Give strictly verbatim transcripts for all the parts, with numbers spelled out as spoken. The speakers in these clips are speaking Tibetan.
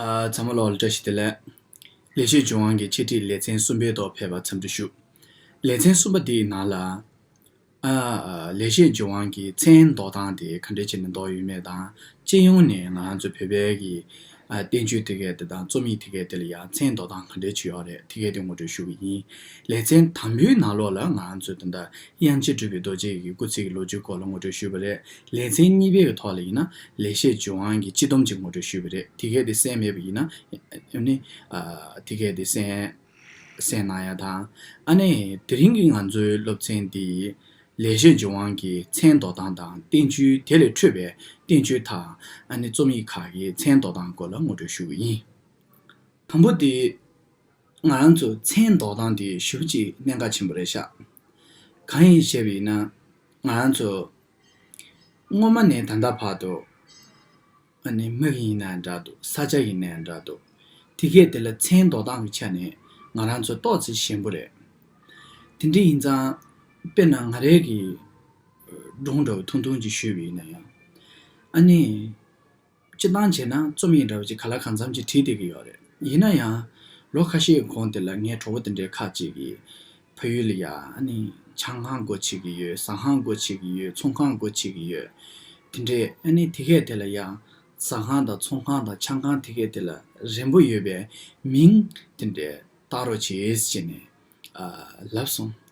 ཨ། ཚང་མ་ལོ་བཀྲ་ཤིས་བདེ་ལེགས། ལེགས་བཤད་ལྗོན་དབང་གི་འཆད་ཁྲིད་ལེ་ཚན་གསུམ་པའི་ཐོག་ཕེབས་པར་འཚམས་འདྲི་ཞུ། ལེ་ཚན་གསུམ་པ་འདིའི་ནང་ལ། ཨ། ལེགས་བཤད་ལྗོན་དབང་གི་མཚན་འདོགས་སྟངས་དེ་ག་འདྲས་བྱས་ནས་འདོགས་ཡོད་མེད་དང་། སྤྱི་ཡོངས་ནས་ང་རང་ཚོ་བོད་པའི་གི། ཨ། བསྟན་བཅོས་དེ་གའི་དེ་དང་རྩོམ་ཡིག་དེ་གའི་དེ་ལ་ཡང་མཚན་འདོགས་སྟངས་ག་འདྲས་བྱས་ཡོད་རེད། དེ་གའི་དེ་ངོ་སྤྲོད་ཞུ་གི་ཡིན། ལེ་ཚན་དང་པོའི་ནང་ལོགས་ལ་ང་རང་ཚོས་ད་ལྟ་དབྱངས་ཅན་གྲུབ་པའི་རྡོ་རྗེ་ཡི་གི་སྐུ་ཚེ་གི་ལོ་རྒྱུས་སྐོར་ལ་ངོ་སྤྲོད་ཞུས་པ་རེད། ལེ་ཚན་གཉིས་པའི་གི་ཐོག་ལ་ཡིན་ན་ལེགས་བཤད་ལྗོན་དབང་གི་སྤྱི་སྡོམ་ཅིག་ངོ་སྤྲོད་ཞུས་པ་རེད། དེ་གས་དེ་གསན་མེད་པ་ཡིན་ན་ཨ་ནི། ཨ། དེ་གས་དེ་གསན། གསན་གནང་ཡ་དང་། ཨ་ནི་དེ་རིང་གི་ང་ཚོའི་སློབ་ཚན་འདི་ལེགས་བཤད་ལྗོན་དབང་གི་མཚན་འདོགས་སྟངས་དང་བསྟན་བཅོས་དེ་ལས་འཕྲོས་པའི་བསྟན་བཅོས་དང་། ཨ་ནི་རྩོམ་ཡིག་ཁག་གི་མཚན་འདོགས་སྟངས་སྐོར་ལ་ངོ་སྤྲོད་ཞུ་གི་ཡིན། དང་པོ་དེ། ང་རང་ཚོ་མཚན་འདོགས་སྟངས་དེ་ཞེ་པོ་ཅིག་གནད་འགག་ཆེན་པོ་རེད་ཤག་གང་ཡིན་ཞེས་པ་ཡིན་ན། ང་རང་ཚོ་སྔོན་མ་ནས་ད་ལྟ་བར་དུ། ཨ་ནི་མི་ཡིན་ན་འདྲ་འདུག་ས་ཆ་ཡིན་ན་འདྲ་འདུག་དེ་གས་དེ་ལ་མཚན་འདོགས་སྟངས་ཀྱི་ཆ་ནས་ང་རང་ཚོ་ཏོག་ཙམ་ཞན་པོ་རེད། དེ་འདྲ་ཡིན་ཙང་། དཔེར་ན་ང་རའི་གི་སྒྲུང་འདྲ་བོ་ཐུང་ཐུང་ཅིག་ཞུས་པ་ཡིན་ན་ཡང་། ཨ་ནི། སྤྱིར་བཏང་བྱས་ན་རྩོམ་ཡིག་འདྲ་བ་ཅིག་ག་ལ་གང་འཚམ་ཅིག་བྲིས་བསྡད་ཀྱི་ཡོད་རེད། ཡིན་ན་ཡང་། ལོ་ཁ་ཤས་ཀྱི་གོང་དེ་ལ་ངའི་གྲོགས་པོ་དེ་འདྲའི་ཁག་ཅིག་གིས་ཕ་ཡུལ་ལ་ཡ་ཨ་ནི་ཆང་ཁང་སྒོ་ཕྱེ་གི་ཡོད། ཟ་ཁང་སྒོ་ཕྱེ་གི་ཡོད། ཚོང་ཁང་སྒོ་ཕྱེ་གི་ཡོད། དེ་འདྲས། ཨ་ནི་དེ་གས་དེ་ལ་ཡ་ཟ་ཁང་དང་ཚོང་ཁང་དང་ཆང་ཁང་དེ་གས་དེ་ལ་རན་པོ་ཡོད་པའི་མིང་དེ་འདྲས་བཏགས་རོགས་བྱེད་ཟེར་ནས། ཨ། ལབ་སོང་།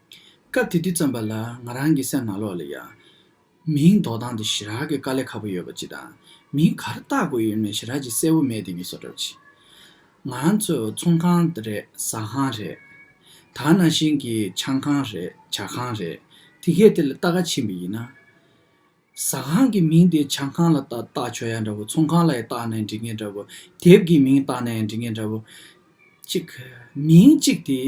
སྐབས་དེ་དུས་ཙམ་པ་ལ་ང་རང་གི་སེམས་ནང་ལོགས་ལ་ཡ། མིང་འདོགས་སྟངས་དེ་ཞེ་དྲག་གི་དཀའ་ལས་ཁག་པོ་ཡོད་པ་ཅིག་དང་། མིང་ག་རེ་བཏགས་དགོས་ཡོད་མེད་ཞེ་དྲག་ཅིག་གསལ་པོ་མེད་དེ་ངེས་སོ་འདྲ་བ་ཅིག་ང་རང་ཚོ་ཚོང་ཁང་དེ་རེད། ཟ་ཁང་རེད། ད་ནང་བཞིན་གྱི་ཆང་ཁང་རེད། ཇ་ཁང་རེད། དེ་གས་དེ་ལ་ལྟ་ག་ཕྱིན་པ་ཡིན་ན། ཟ་ཁང་གི་མིང་དེ་ཆང་ཁང་ལ་བཏགས་བཏགས་ཆོག་ཡ་འདྲ་བོ། ཚོང་ཁང་ལ་ཡ་བཏགས་ན་འགྲིག་ངེས་འདྲ་བོ། དེབ་ཀྱི་མིང་བཏགས་ན་ཡ་འགྲིག་ངེས་འདྲ་བོ། གཅིག་མིང་གཅིག་དེ།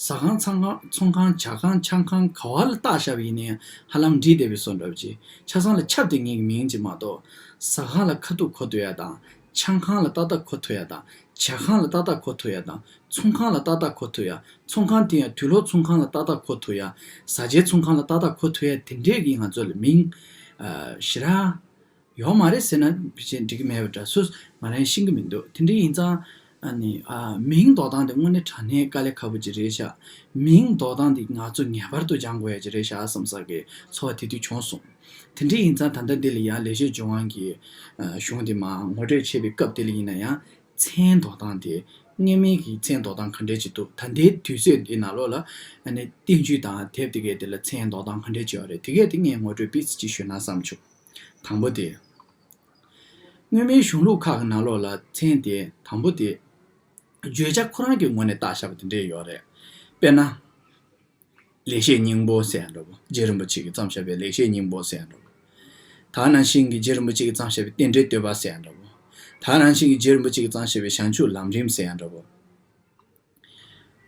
ཟ་ཁང་། ཚང་ཁང་། ཚོང་ཁང་། ཇ་ཁང་། ཆང་ཁང་ག་བ་ལ་བཏགས་བཞག་པ་ཡིན་ན་ཡང་ཧ་ལམ་འགྲིག་བསྡད་པའི་བཟོ་འདྲ་བ་ཅིག་ཆ་ཚང་ལ་ཁྱབ་བསྡད་མཁན་གྱི་མིང་ཅིག་མ་གཏོགས། ཟ་ཁང་ལ་ཁ་ཐུག་གོ་ཐུབ་ཡ་དང་། ཆང་ཁང་ལ་ཏག་ཏག་གོ་ཐུབ་ཡ་དང་། ཇ་ཁང་ལ་ཏག་ཏག་གོ་ཐུབ་ཡ་དང་། ཚོང་ཁང་ལ་ཏག་ཏག་གོ་ཐུབ་ཡ། ཚོང་ཁང་དེ་ཡང་དུག་ལོག་ཚོང་ཁང་ལ་ཏག་ཏག་གོ་ཐུབ་ཡ། ཟ་བྱེད་ཚོང་ཁང་ལ་ཏག་ཏག་གོ་ཐུབ་ཡ། དེ་འདྲས་ཀྱི་ང་ཚོ་ལ་མིང་། ཨ། ཞེ་དྲག་ཡོད་མ་རེད་ཟེར་ན་ཕལ་ཆེར་འགྲིག་གི་མེད་པ་འདྲ། སུ་ང་རང་ཤེས་ཀྱི་མི་འདུག་དེ་འདྲ་ཡིན་ཙང་། ཨ་ནི། ཨ། མིང་འདོགས་སྟངས་དེ་དངོས་གནས་དྲང་གནས་དཀའ་ལས་ཁག་པོ་ཅིག་རེད་ཤག་མིང་འདོགས་སྟངས་དེ་ང་ཚོ་ངེས་པར་དུ་སྦྱང་དགོས་ཡ་ཅིག་རེད་ཤག་བསམ་ས་གི་ཚོར་བ་དེ་དུས་བྱུང་སོང་། དེ་འདྲ་ཡིན་ཙང་ད་ལྟ་འདི་ལ་ཡང་ལེགས་བཤད་ལྗོན་དབང་གི། ཨ། གཞུང་དེ་མར་ངོ་སྤྲོད་བྱེད་པའི་སྐབས་དེ་ལ་ཡིན་ན་ཡང་། མཚན་འདོགས་སྟངས་དེ། སྔོན་མའི་གི་མཚན་འདོགས་སྟངས་ག་འདྲས་ཅིག་འདུག་ད་ལྟའི་དུས་ཚོད་འདི་ནང་ལོགས་ལ། ཨ་ནི་བསྟན་བཅོས་དང་དེབ་དེ་གས་དེ་ལ་མཚན་འདོགས་སྟངས་ག་འདྲས་ཅིག་ཡོད་རེད། དེ་གས་དེ་ངས་ངོ་སྤྲོད་སྤེལ་ཅིག་ཞུས་ན་བསམ་བྱུང་། དང་པོ་དེ། སྔོན་མའི་གཞུང་ལུགས་ཁག་གི་ནང་ལོགས་ལ་མཚན་དེ་དང་པོ་དེ། བརྗོད་བྱ་ཁོ་རང་གི་ངོས་ནས་བཏགས་བཞག་པ་དེ་འདྲས་ཡོད་རེད། དཔེར་ན། ལེགས་བཤད་སྙིང་པོ་ཟེར་ཡ་འདྲ་བོ། རྗེ་རིན་པོ་ཆེ་གིས་བརྩམས་བཞག་པའི་ལེགས་བཤད་སྙིང་པོ་ཟེར་ཡ་འདྲ་བོ། ད་ནང་བཞིན་གྱི་རྗེ་རིན་པོ་ཆེ་གིས་བརྩམས་བཞག་པའི་རྟེན་འབྲེལ་བསྟོད་པ་ཟེར་ཡ་འདྲ་བོ། ད་ནང་བཞིན་གྱི་རྗེ་རིན་པོ་ཆེ་གིས་བརྩམས་བཞག་པའི་བྱང་ཆུབ་ལམ་རིམ་ཟེར་ཡ་འདྲ་བོ།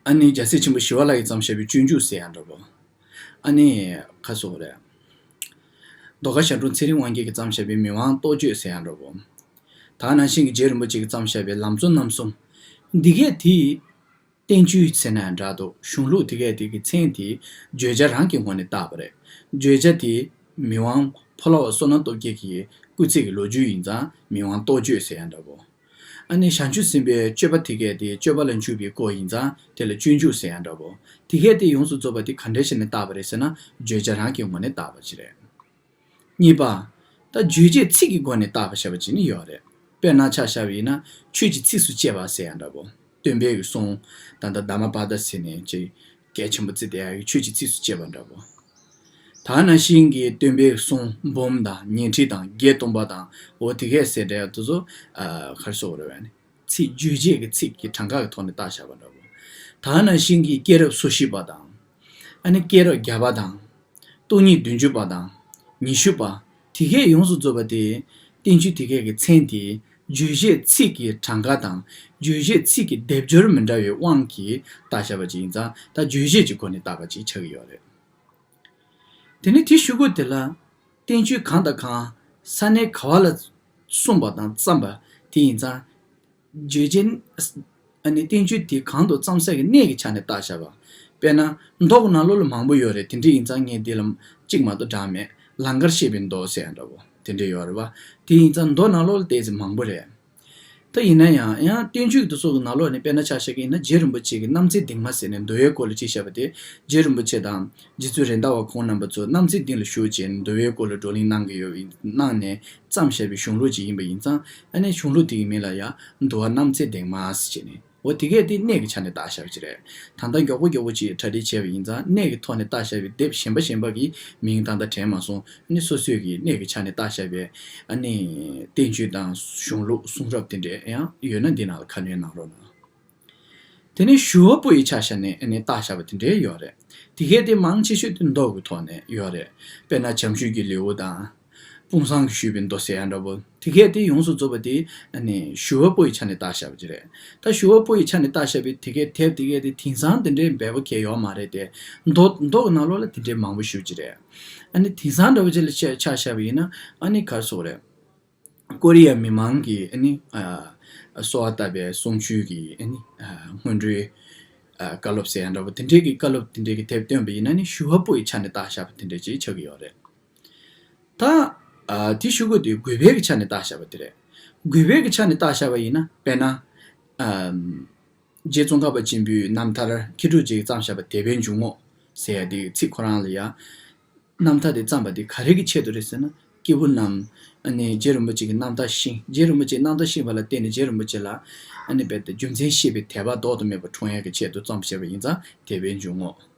ཨ་ནི་རྒྱལ་སྲས་ཆེན་པོ་ཞི་བ་ལྷ་ཡིས་བརྩམས་བཞག་པའི་སྤྱོད་འཇུག་ཟེར་ཡ་འདྲ་བོ། ཨ་ནི་ག་སོགས་རེད། མདོ་མཁར་ཞབས་དྲུང་ཚེ་རིང་དབང་རྒྱལ་གྱིས་བརྩམས་བཞག་པའི་མི་དབང་རྟོགས་བརྗོད་ཟེར་ཡ་འདྲ་བོ། ད་ནང་བཞིན་གྱི་རྗེ་རིན་པོ་ཆེ་གིས་བརྩམས་བཞག་པའི་ལམ་གཙོ་རྣམ་གསུམ། འདི་གས་དེ། བསྟན་བཅོས་ཟེར་ན་འདྲ་འདུག་གཞུང་ལུགས་དེ་གས་དེ་གི་མཚན་དེ་བརྗོད་བྱ་རང་གི་ངོས་ནས་བཏགས་པ་རེད། བརྗོད་བྱ་དེ་མི་དབང་ཕོ་བླ་བ་བསོད་ནམས་སྟོབས་རྒྱལ་གྱི་སྐུ་ཚེ་གི་ལོ་རྒྱུས་ཡིན་ཙང་མི་དབང་རྟོགས་བརྗོད་ཟེར་ཡ་འདྲ་བོ། ཨ་ནི་བྱང་ཆུབ་སེམས་དཔའི་སྤྱོད་པ་དེ་གས་དེ་སྤྱོད་པ་ལ་འཇུག་པའི་སྐོར་ཡིན་ཙང་དེ་ལ་སྤྱོད་འཇུག་ཟེར་ཡ་འདྲ་བོ། དེ་གས་དེ་ཡོངས་སུ་རྫོགས་པ་དེ་ག་འདྲ་ཞིག་ནས་བཏགས་པ་རེད་ཟེར་ན་བརྗོད་བྱ་རང་གི་ངོས་ནས་བཏགས་པ་ཅིག་རེད། གཉིས་པ། ད་རྗོད་བྱེད་ཚིག་གི་སྒོ་ནས་བཏགས་པ་ཞེས་པ་ཅིག་ནི་ཡོད་རེད། དཔེར་ན་ཆ་བཞག་པ་ཡིན་ན་ཆོས་ཀྱི་ཚིགས་སུ་བཅད་པ་ཟེར་ཡ་འདྲ་པོ། སྟོན་པའི་གི་གསུང་། ད་ལྟ་དྷརྨ་པཱ་ད་ཟེར་ནས་ཅིག་གལ་ཆེན་པོ་བརྩི་བསྡད་ཡ་གི་ཆོས་ཀྱི་ཚིགས་སུ་བཅད་པ་འདྲ་པོ། ད་ནང་བཞིན་གྱི་སྟོན་པའི་གསུང་འབུམ་དང་ཉན་ཁྲིད་དང་བརྒྱད་སྟོང་པ་དང་འོ་དེ་གས་ཟེར་བསྡད་ཡ་དེ་ཚོ། ཨ། ག་རེ་ཟེར་དགོས་རེད་པས་ནི། ཚིག་རྗོད་བྱེད་ཀྱི་ཚིག་གི་གྲངས་ཀ་གི་ཐོག་ནས་བཏགས་བཞག་པ་འདྲ་པོ། ད་ནང་བཞིན་གྱི་སྐྱེས་རབས་སོ་བཞི་པ་དང་། ཨ་ནི་སྐྱེས་རབས་བརྒྱ་པ་དང་། སྟོང་ཉིད་བདུན་ཅུ་པ་དང་། ཉི་ཤུ་པ། དེ་གས་ཡོངས་སུ་རྫོགས་པ་དེ། བསྟན་བཅོས་དེ་གས་ཀྱི་མཚན་དེ། རྗོད་བྱེད་ཚིག་གི་གྲངས་ཀ་དང་། རྗོད་བྱེད་ཚིག་གི་སྡེབ་སྦྱོར་མི་འདྲ་བའི་དབང་གིས་བཏགས་བཞག་པ་ཅིག་ཡིན་ཙང་ད་རྗོད་བྱེད་ཀྱི་སྒོ་ནས་བཏགས་པ་ཅིག་ཆགས་ཀྱི་ཡོད་རེད། དེ་ནས་དེའི་གཞུག་གུ་དེ་ལ། བསྟན་བཅོས་གང་དང་གང་ས་གནས་ག་བ་ལ་གསུངས་པ་དང་བརྩམས་པ་དེ་ཡིན་ཙང་། རྗོད་བྱེད། ཨ་ནི་བསྟན་བཅོས་དེ་གང་དུ་བརྩམས་ས་གི་གནས་ཀྱི་ཆ་ནས་བཏགས་བཞག་པ། དཔེར་ན་མདོ་གི་ནང་ལོགས་ལ་མང་པོ་ཡོད་རེད། དེ་འདྲ་ཡིན་ཙང་ངས་འདི་ལ་གཅིག་མ་གཏོགས་བགྲངས་མེད། ལང་ཀར་གཤེགས་པའི་མདོ་ཟེར་ཡ་འདྲ་པོ་དེ་འདྲ་ཡོད་རེད་པ། དེ་ཡིན་ཙང་མདོ་ནང་ལོགས་ལ་ཏོག་ཙམ་མང་པོ་རེད། ད་ཡིན་ན་ཡང་ཡང་བསྟན་བཅོས་དེ་ཚོ་གི་ནང་ལོགས་ནས་དཔེར་ན་ཆ་བཞག་གི་ཡིན་ན་རྗེ་རིན་པོ་ཆེ་གི་རྣམ་ཐར་གདིང་མ་ཟེར་ནས་འདུལ་བའི་སྐོར་ལ་ཅིག་བཤད་པ་དེ། རྗེ་རིན་པོ་ཆེ་དང་རྗེ་བཙུན་རེད་མདའ་བ་ཁོང་རྣམ་པ་ཚོ་རྣམ་ཐར་གདིང་ལ་བཞུགས་བྱས་ནས་འདུལ་བའི་སྐོར་ལ་བགྲོ་གླེང་གནང་གི་ཡོད། གནང་ནས་བརྩམས་བཞག་པའི་གཞུང་ལུགས་ཅིག་ཡིན་པ་ཡིན་ཙང་། ཨ་ནི་གཞུང་ལུགས་དེ་གི་མིང་ལ་ཡང་འདུལ་བ་རྣམ་ཐར་གདིང་མ་ཟེར་བྱས་ནས། འོ་དེ་གས་དེ་གནས་ཀྱི་ཆ་ནས་བཏགས་བཞག་པ་ཅིག་རེད། ད་ལྟ་མགྱོགས་པོ་མགྱོགས་པོ་ཅིག་གྲ་སྒྲིག་བྱས་པ་ཡིན་ཙང་། གནས་ཀྱི་ཐོག་ནས་བཏགས་བཞག་པའི་དེབ་གཞན་པ་གཞན་པ་གི་མིང་ད་ལྟ་དྲན་མ་སོང་། ཨ་ནི་སོ་སོའི་གི་གནས་ཀྱི་ཆ་ནས་བཏགས་བཞག་པའི་ཨ་ནི་བསྟན་བཅོས་དང་གཞུང་ལུགས་གསུང་རབ་དེ་འདྲས་ཡང་ཡོད་ན་འདི་ནང་ལ་ཁ་སྣོན་གནང་རོགས་གནང་། དེ་ནས་ཞུ་བ་པོ་ཡི་ཆ་བཞག་ནས་ཨ་ནི་བཏགས་བཞག་པ་དེ་འདྲས་ཡོད་རེད། དེ་གས་དེ་མང་ཆེ་ཤོས་དེ་མདོ་གི་ཐོག་ནས་ཡོད་རེད། དཔེར་ན་བྱམས་ཆོས་ཀྱི་ལེའུ་དང་། དཔུང་བཟང་གིས་ཞུས་པའི་མདོ་ཟེར་ཡ་འདྲ་པོ། དེ་གས་དེ་ཡོངས་སུ་རྫོགས་པ་དེ་ཨ་ནི་ཞུ་བ་པོ་ཡི་ཆ་ནས་བཏགས་བཞག་པ་ཅིག་རེད། ད་ཞུ་བ་པོ་ཡི་ཆ་ནས་བཏགས་བཞག་པའི་དེ་གས་དེབ་དེ་གས་དེ་དེང་སང་དེ་འདྲའི་འབེལ་པོ་གས་ཡོད་མ་རེད་དེ། མདོ་མདོ་གི་ནང་ལོགས་ལ་དེ་འདྲའི་མང་པོ་ཞེ་པོ་ཅིག་རེད། ཨ་ནི་དེང་སང་འདྲ་པོ་ཅིག་ལ་ཆ་ཆ་བཞག་པ་ཡིན་ན། ཨ་ནི་ག་རེ་ཟེར་དགོས་རེད། ཀོ་རི་ཡ་མི་མང་གི་ཨ་ནི་ཨ་གསོལ་བ་བཏབ་པའི་གསུང་ཆོས་ཀྱི་ཨ་ནི་ཨ་སྔོན་འགྲོའི་ཨ་བཀའ་སློབ་ཟེར་ཡ་འདྲ་པོ། དེ་འདྲའི་གི་བཀའ་སློབ་དེ་འདྲའི་གི་དེབ་བཏོན་པ་ཡིན་ན་ནི་ཞུ་བ་པོ་ཡི་ཆ་ནས་བཏགས་བཞག་པ་དེ་འདྲ་ཅིག་ཆགས་ཀྱི་ཡོད་རེད། ད་ཨ་དེ་ཞུ་དགོས་དེ་དགོས་པའི་གི་ཆ་ནས་བཏགས་བཞག་པ་དེ་རེད། དགོས་པའི་གི་ཆ་ནས་བཏགས་བཞག་པ་ཡིན་ན། དཔེར་ན་ཨ་རྗེ་ཙོང་ཁ་པ་ཆེན་པོའི་རྣམ་ཐར་མཁས་གྲུབ་རྗེས་བརྩམས་བཞག་པ་དད་པའི་འཇུག་ངོགས་ཟེར་ཡ་དེ་གི་ཚིག་ཁོ་རང་ལ་ཡ། རྣམ་ཐར་དེ་བརྩམས་པ་དེ་ག་རེ་གི་ཆེད་དུ་རེད་ཟེར་ན། སྐྱེས་བུ་རྣམས་ཨ་ནི་རྗེ་རིན་པོ་ཆེ་གི་རྣམ་ཐར་ཤེས། རྗེ་རིན་པོ་ཆེའི་རྣམ་ཐར་ཤེས་པ་ལ་བརྟེན་ནས་རྗེ་རིན་པོ་ཆེ་ལ་ཨ་ནི་རྦད་དེ་རྒྱུ་མཚན་ཤེས་པའི་དད་པ་ལྡོག་ཏུ་མེད་པ་འཁྲུངས་ཡ་གི་ཆེད་དུ་བརྩམས་བཞག་པ་ཡིན་ཙང་དད་པའི་འཇུག་ངོགས།